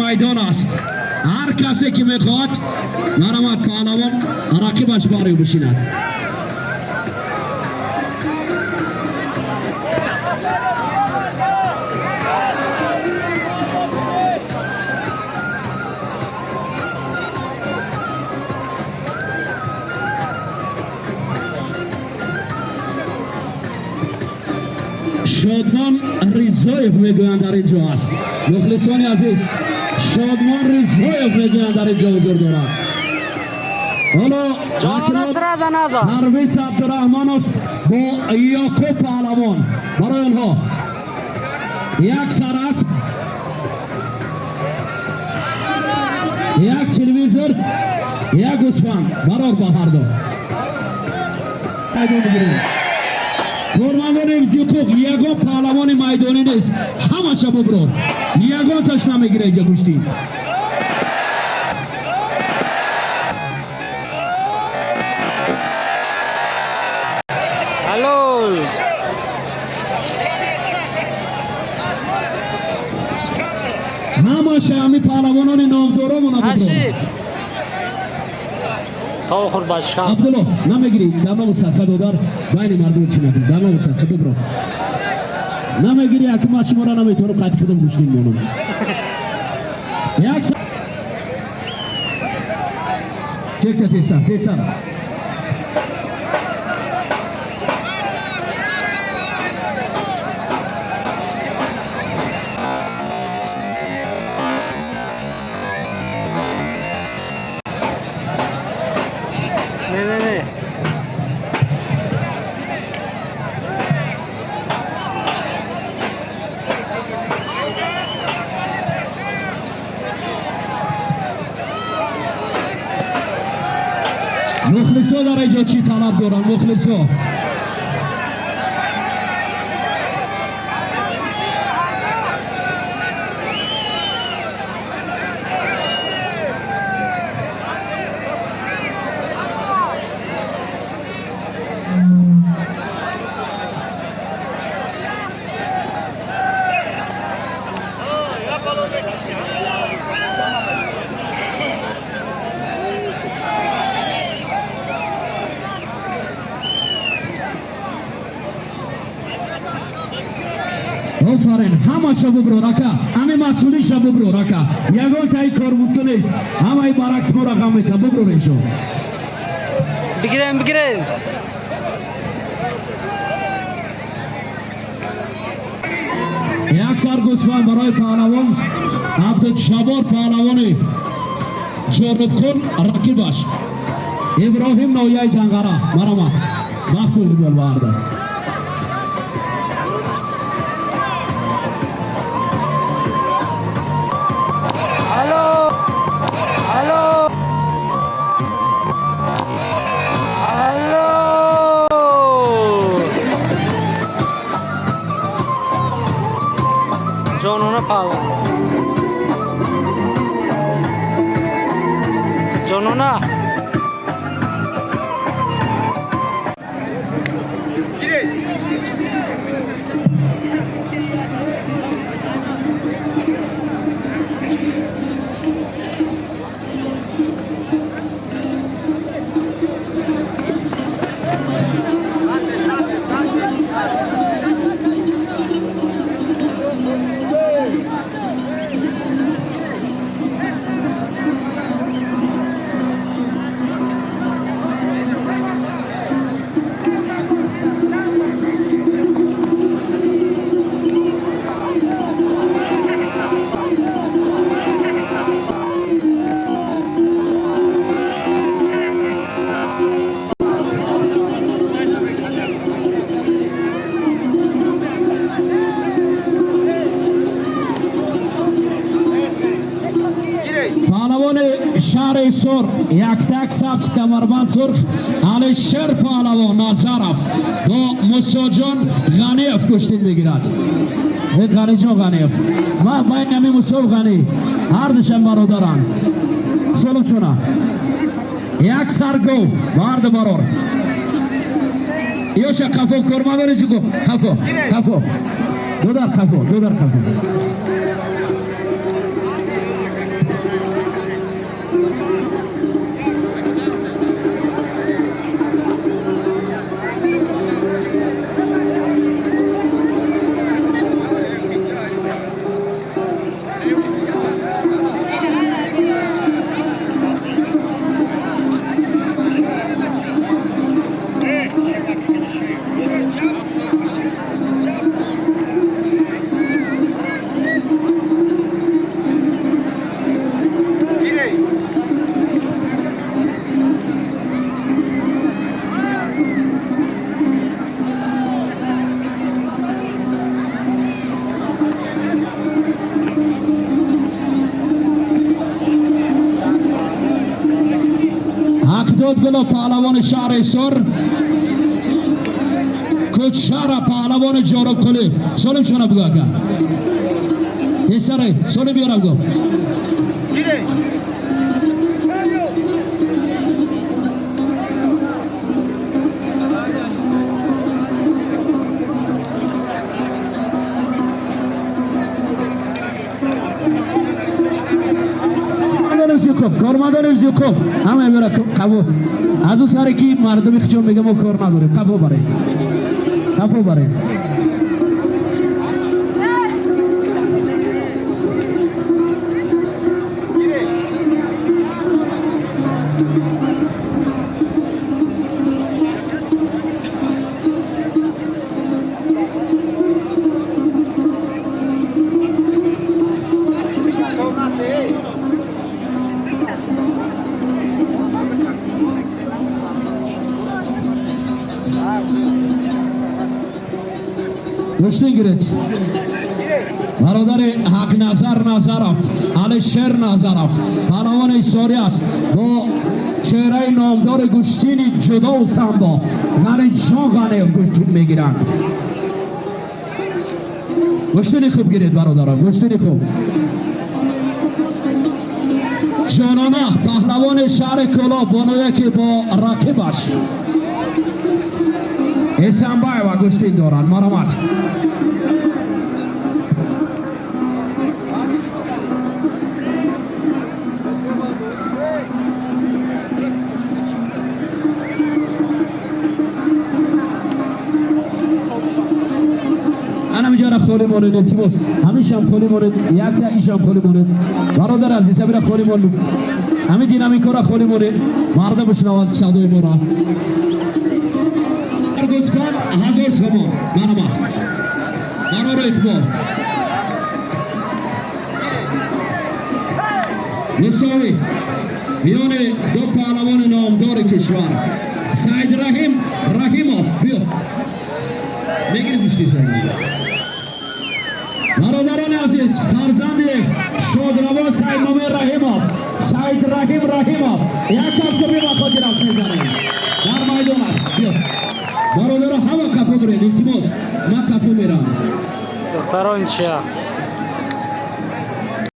Майдон аст. Ҳар касе ки мехоҳад, марҳамат, паҳлавон рақибаш барои бишинад. Шодмон Ризоев мегӯянд, дар ин ҷо аст. Мухлисони азиз, Шодмон Ризоев мегӯянд, дар ин ҷо ҳузур дорад. Ҳоло Ҷонона сразу назад. Парвиз Абдураҳмонов бо Ёқуб паҳлавон, барои онҳо як сарасп, як телевизор, як гӯсфанд. Барор ба ҳарду майдон бигирем. Кормандони ҳифзи ҳуқуқ, ягон паҳлавони майдонӣ нест, ҳамаша буброр, ягонташ намегира инҷа гӯштӣ. Алло. Ҳамаша ҳами паҳлавонони номдоромона буброр. Рашид. То охир башка. Абдулло, намегирӣ, дар номи садқа додар, байни мардум чӣ накун, дар номи садқа бубро. Намегирӣ, аки ман шуморо наметавонам қайди худам гӯштин монам. Як чекта, тезтар, тезтар. Не, не, не. Мухлисо дар инҷо чӣ талаб доранд, мухлисо? Офарин, ҳамаша буброр, ака, ҳами масъулиша буброр, ака, ягон таи кор мумкин нест, ҳамаи баракс мо рақам метам, буброр иншо. Бигирем, бигирем. Як сар гӯсфанд барои паҳлавон Абдуҷаббор, паҳлавони Ҷонубхун, рақибаш Иброҳим, ноҳияи Данғара. Марҳамат, бахту иқбол ба ҳарду. Алло. Алло. Алло. Ҷонона паҳлавон. Ҷонона. Паҳлавони шаҳри Ҳисор, яктак сабз, камарбанд сурх, Алишер паҳлавон Назаров бо Мусоҷон Ғаниев куштин мегирад. Ғаниҷон Ғаниев ва байни ҳами Мусо Ғанӣ, ҳардушам бародаранд. Солимчона, як саргов ба ҳарду барор. Ёша қафо, кормандони чико, қафо, қафо, дудар қафо, дудар қафо. Мурадгулов, паҳлавони шаҳри Ҳисор, Кучшара, паҳлавони Ҷорубқулӣ. Солим шона бугӯ, ака. Тезтаре, солим биёра бугӯ. Кормандони ҳифзи ҳуқуқ ҳама мебара қабул. Аз ӯ саре ки мардуми хичон мега, мо кор надорем. Қафо барем, қафо барем. Гӯштин гиред. Бародари Ҳақназар Назаров, Алишер Назаров, паҳлавони Ҳисорӣ аст, бо чеҳраи номдори гӯштини ҷудову самбо Ғаниҷон Ғаниев гӯштин мегиранд. Гӯштини хуб гиред, бародарон, гӯштини хуб. Ҷонона, паҳлавони шаҳри Кӯлоб, бонуе ки бо рақибаш Эсанбаева гӯштин доранд. Маромад. Анамиҷара холӣ монед, илтимос. Ҳамишам холӣ монед, якта ишам холӣ монед. Бародар азиз, ҳамира холӣ монед, ҳамин динамикора холӣ монед, мардум бишнаванд садои моро. Гӯсфанд 1000 сомон. Маромад. Бароро иқбол. Мусовӣ миёни ду паҳлавони номдори кишвар. Саид Раҳим Раҳимов, биё, мегири гӯшти. Бародарони азиз, фарзанди шодравон Саидмомин Раҳимов, Саид Раҳим Раҳимов, як кафкӯби ба хотираш мезанем. Дар майдон аст. Биё, бародаро, ҳама қафо биред, илтимос, ман қафо мерам. Духтарон чия?